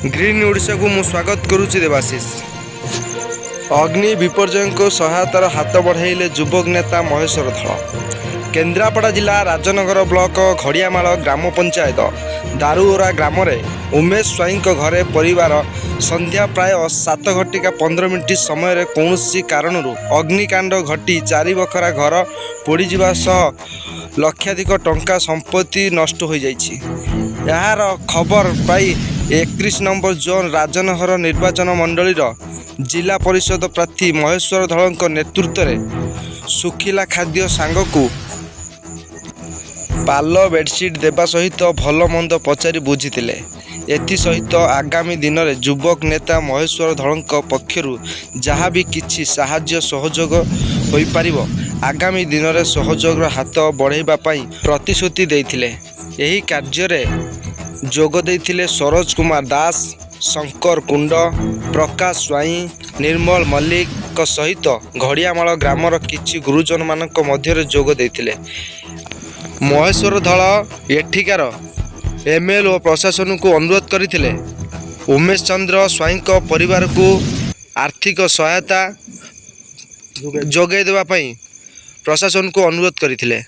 Green ଓଡ଼ିଶାକୁ ମୁଁ ସ୍ୱାଗତ କରୁଛି ଦେବାଶିଷ। ଅଗ୍ନି ବିପର୍ଯ୍ୟୟଙ୍କୁ ସହାୟତାର ହାତ ବଢ଼ାଇଲେ ଯୁବକ ନେତା ମହେଶ୍ୱର ଧଳ। କେନ୍ଦ୍ରାପଡ଼ା ଜିଲ୍ଲା ରାଜନଗର ବ୍ଲକ ଘଡ଼ିଆମାଳ ଗ୍ରାମ ପଞ୍ଚାୟତ ଦାରୁଓରା ଗ୍ରାମରେ ଉମେଶ ସ୍ୱାଇଁଙ୍କ ଘରେ ପରିବାର ସନ୍ଧ୍ୟା ପ୍ରାୟ 7 ଘଟିକା 15 ମିନିଟ୍ ସମୟରେ କୌଣସି କାରଣରୁ ଅଗ୍ନିକାଣ୍ଡ ଘଟି ଚାରି ବଖରା ଘର ପୋଡ଼ିଯିବା ସହ ଲକ୍ଷାଧିକ ଟଙ୍କା ସମ୍ପତ୍ତି ନଷ୍ଟ ହୋଇଯାଇଛି। ଏହାର ଖବର ପାଇ 31 ନମ୍ବର ଜୋନ୍ ରାଜନଗର ନିର୍ବାଚନ ମଣ୍ଡଳୀର ଜିଲ୍ଲା ପରିଷଦ ପ୍ରାର୍ଥୀ ମହେଶ୍ୱର ଧଳଙ୍କ ନେତୃତ୍ୱରେ ଶୁଖିଲା ଖାଦ୍ୟ ସାଙ୍ଗକୁ ପାଲ, ବେଡ଼ସିଟ୍ ଦେବା ସହିତ ଭଲମନ୍ଦ ପଚାରି ବୁଝିଥିଲେ। ଏଥିସହିତ ଆଗାମୀ ଦିନରେ ଯୁବକ ନେତା ମହେଶ୍ୱର ଧଳଙ୍କ ପକ୍ଷରୁ ଯାହା ବି କିଛି ସାହାଯ୍ୟ ସହଯୋଗ ହୋଇପାରିବ, ଆଗାମୀ ଦିନରେ ସହଯୋଗର ହାତ ବଢ଼ାଇବା ପାଇଁ ପ୍ରତିଶ୍ରୁତି ଦେଇଥିଲେ। ଏହି କାର୍ଯ୍ୟରେ ଯୋଗ ଦେଇଥିଲେ ସରୋଜ କୁମାର ଦାସ, ଶଙ୍କର କୁଣ୍ଡ, ପ୍ରକାଶ ସ୍ୱାଇଁ, ନିର୍ମଳ ମଲ୍ଲିକଙ୍କ ସହିତ ଘଡ଼ିଆମାଳ ଗ୍ରାମର କିଛି ଗୁରୁଜନମାନଙ୍କ ମଧ୍ୟରେ ଯୋଗ ଦେଇଥିଲେ। ମହେଶ୍ୱର ଧଳ ଏଠିକାର ଏମ୍ଏଲ୍ ଓ ପ୍ରଶାସନକୁ ଅନୁରୋଧ କରିଥିଲେ, ଉମେଶ ଚନ୍ଦ୍ର ସ୍ୱାଇଁଙ୍କ ପରିବାରକୁ ଆର୍ଥିକ ସହାୟତା ଯୋଗାଇ ଦେବା ପାଇଁ ପ୍ରଶାସନକୁ ଅନୁରୋଧ କରିଥିଲେ।